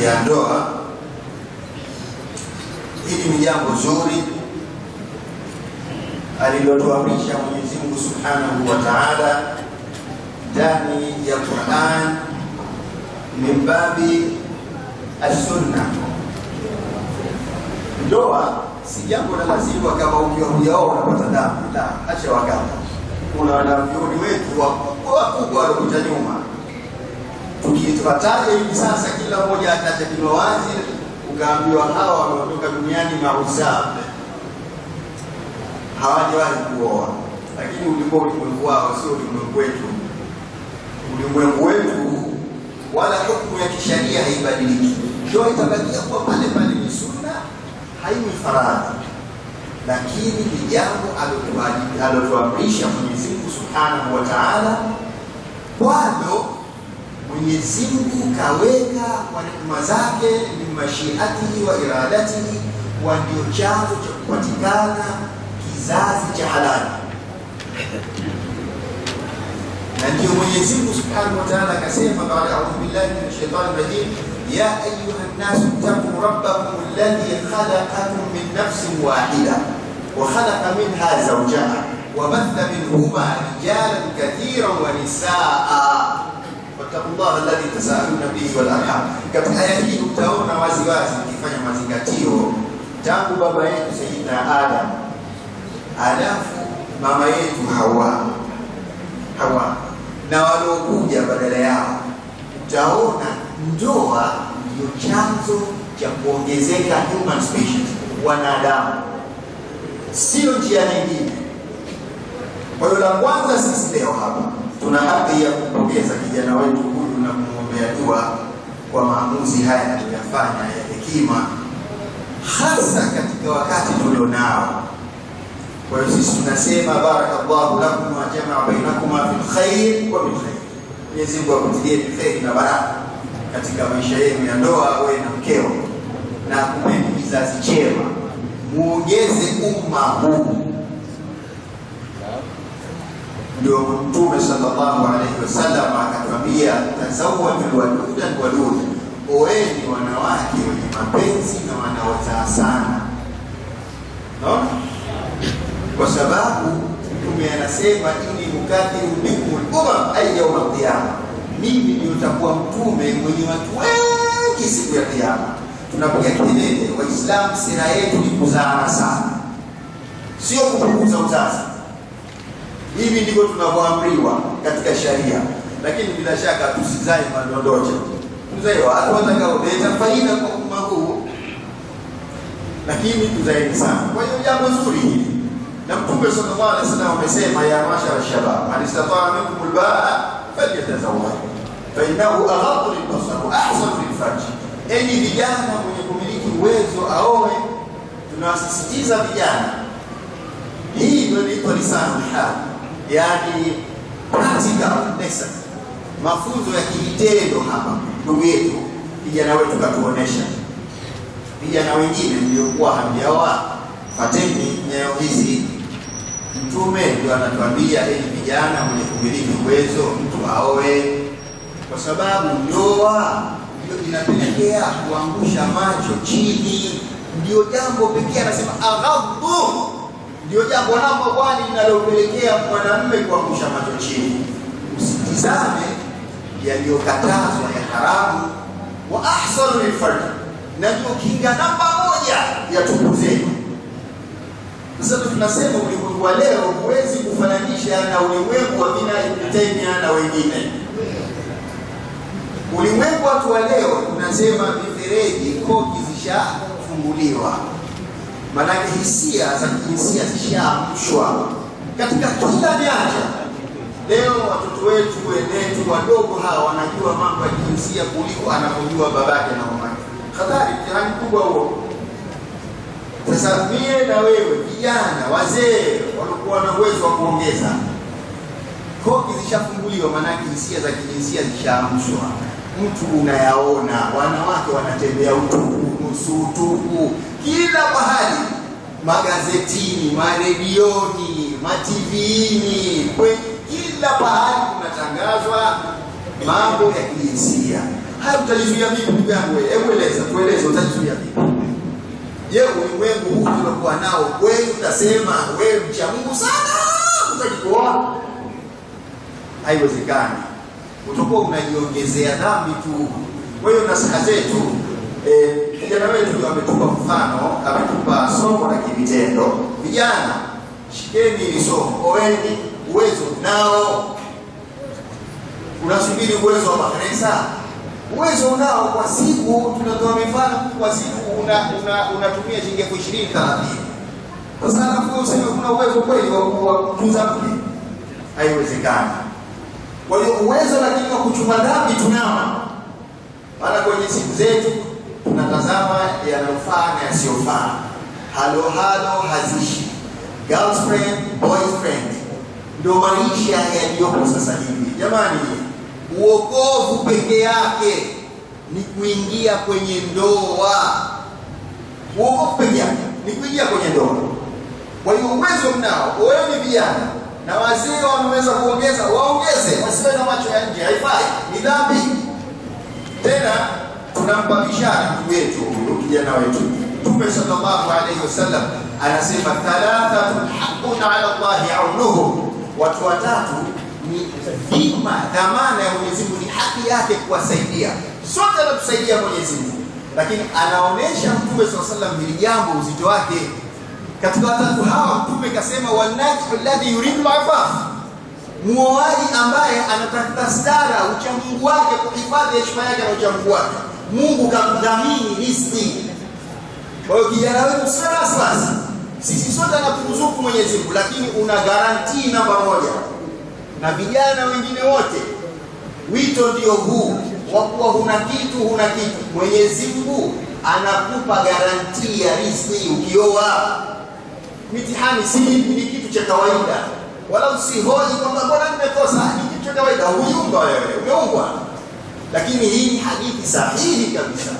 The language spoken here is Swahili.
ya ndoa. Hili ni jambo zuri alilotuamrisha Mwenyezi Mungu Subhanahu wa Ta'ala ndani ya Qur'an, min babi as-sunna. Ndoa si jambo la lazima kama ukiwa hujaoa unapata dhambi, la, acha wakati. Kuna wanavyuoni wetu wakubwa wakubwa waliokuja nyuma, tukiwataja hivi sasa, kila mmoja ataacha kinywa wazi, ukaambiwa hawa wameondoka duniani mauzaa, hawajawahi kuoa. Lakini ulikuwa ulimwengu wao, sio ulimwengu wetu. Ulimwengu wetu wala hukumu ya kisharia haibadiliki, ndoa itabakia kuwa pale pale, ni sunna, haiwi faradhi, lakini ni jambo alotuamrisha Mwenyezi Mungu Subhanahu wa Ta'ala. Kwalo Mwenyezi Mungu kaweka kwa rehema zake, min mashiatihi wa iradatihi, wa ndio chanzo cha kupatikana kizazi cha halali, na ndio Mwenyezi Mungu Subhanahu wa Ta'ala akasema baada a'udhu billahi minash shaitani rajim, ya ayuha nnasu ittaqu rabbakum alladhi khalaqakum min nafsin wahida wa khalaqa minha zawjaha wa batha minhuma rijalan kathiran wa nisaa wattaqullaha alladhi tasaaluna bihi wal arham. Katika aya hii utaona wazi wazi ukifanya mazingatio tangu baba yetu Sayyidina Adam alafu mama yetu Hawa na waliokuja badala yao, utaona ndoa ndio chanzo cha kuongezeka human species, wanadamu, sio njia nyingine. Kwa hiyo la kwanza, sisi leo hapa tuna haki ya kumpongeza kijana wetu huyu na kumwombea dua kwa maamuzi haya aliyoyafanya ya hekima, hasa katika wakati tulionao. Kwa hiyo sisi tunasema barakallahu lakum wa jamaa bainakuma fil khair wa bil khair. Mwenyezi Mungu akutilieni kheri na baraka katika maisha yenu ya ndoa, wewe na mkeo, na akupeni kizazi chema, muongeze umma huu. Ndio Mtume sallallahu alaihi wasallam akatwambia, tazawwaju waduda walud, oeni wanawake wenye mapenzi na wanaozaa sana. Naona kwa sababu Mtume anasema inni mukathiru bikum al-umam ay yawm al-qiyama, mimi ndio nitakuwa mtume mwenye watu wengi siku ya Kiyama. Tunapiga kelele Waislamu, sera yetu ni kuzaana sana, sio kupunguza uzazi. Hivi ndivyo tunavyoamriwa katika sharia, lakini bila shaka tusizae madondocha, tuzae watu watakaoleta faida kwa umma huu, lakini tuzaeni sana. Kwa hiyo jambo zuri hili, na Mtume sallallahu alaihi wasallam amesema, ya mashara shabab man istataa minkum albaa falyatazawwaj fa innahu aghaddu lilbasar wa ahsanu lilfarj. Enyi vijana, mwenye kumiliki uwezo aoe. Tunawasisitiza vijana, hii ndio inaitwa lisanul hal, yani practical lesson, mafunzo ya kivitendo. Hapa ndugu yetu kijana wetu katuonesha. Vijana wengine mliokuwa hamjaoa, fateni nyayo hizi. Mtume ndio anatuambia, enyi vijana, mwenye kumiliki uwezo mtu aoe, kwa sababu ndoa ndio inapelekea kuangusha macho chini. Ndio jambo pekee anasema aghaddu, ndio jambo namba wani linalopelekea mwanamume kuangusha macho chini. Usitizame yaliyokatazwa ya haramu. Wa ahsanu lilfarj, na ndio kinga namba moja ya tupu zenu. Sasa tunasema ulimwengu wa leo huwezi kufananisha na ulimwengu wa kina Ibn Taymiyyah na wengine. Ulimwengu watu wa leo tunasema mifereji, koki zishafunguliwa, maanake hisia za kijinsia zishaamshwa katika kila nyanja. Leo watoto wetu wenetu wadogo hawa wanajua mambo ya kijinsia kuliko anavyojua babake na mamake. Hatari, mtihani mkubwa huo. Sasa mie na wewe vijana, wazee walikuwa na uwezo wa kuongeza, koki zishafunguliwa, maanake hisia za kijinsia zishaamshwa. Mtu unayaona, wanawake wanatembea utupu, nusu utupu, kila pahali, magazetini, maredioni, mativiini, kila pahali kunatangazwa mambo ya kijinsia. Haya, utajizuia vipi ndugu yangu wewe? Hebu eleza, tueleze utajizuia vipi? Je, ulimwengu huu tuliokuwa nao kweli utasema wewe mcha Mungu sana hutaki kuoa? Haiwezekani. Utakuwa unajiongezea dhambi tu. Kwa hiyo nasaha zetu, vijana wetu ametupa mfano, ametupa somo la kivitendo. Vijana, shikeni hili somo, oeni, uwezo nao. Unasubiri uwezo wa makanisa? Uwezo unao. Kwa siku tunatoa mifano, kwa siku unatumia shilingi 20,000 30,000. Sasa alafu useme kuna uwezo kweli wa kutunza mke? Haiwezekani. Kwa hiyo uwezo lakini wa kuchuma dhambi tunao. Maana kwenye simu zetu tunatazama yanayofaa na yasiyofaa. Halo halo hazishi. Girlfriend, boyfriend. Ndio maisha yaliyopo sasa hivi. Jamani, uokovu peke yake ni kuingia kwenye ndoa. Uokovu peke yake ni kuingia kwenye ndoa. Kwa hiyo uwezo mnao, oeni vijana na wazee wanaweza kuongeza, waongeze, wasiwe na macho ya nje, haifai, ni dhambi. Tena tunampa bishara ndugu yetu huyu kijana wetu. Mtume sallallahu alayhi wasallam anasema thalathatun haqqun ala Allahi aunuhum, watu watatu ni dhima, dhamana ya Mwenyezi Mungu, ni haki yake kuwasaidia. Sote anatusaidia Mwenyezi Mungu, lakini anaonesha Mtume sallallahu alayhi wasallam hili jambo uzito wake. Katika watatu hawa Mtume kasema wanakihu alladhi yuridu al-afaf, muoaji ambaye anatafuta stara, uchamungu wake, kuhifadhi heshima yake na uchamungu wake. Mungu kamdhamini riziki. Kwa hiyo kijana wetu sio wasiwasi, sisi sote anaturuzuku Mwenyezi Mungu, lakini una garantii namba moja. Na vijana wengine wote, wito ndio huu wa kuwa huna kitu, huna kitu, Mwenyezi Mungu anakupa garantii ya riziki ukioa. Mitihani si ni kitu cha kawaida, wala usihoji kwamba mbona nimekosa. Ni kitu cha kawaida, huyumba wewe, umeumbwa. Lakini hii ni hadithi sahihi kabisa.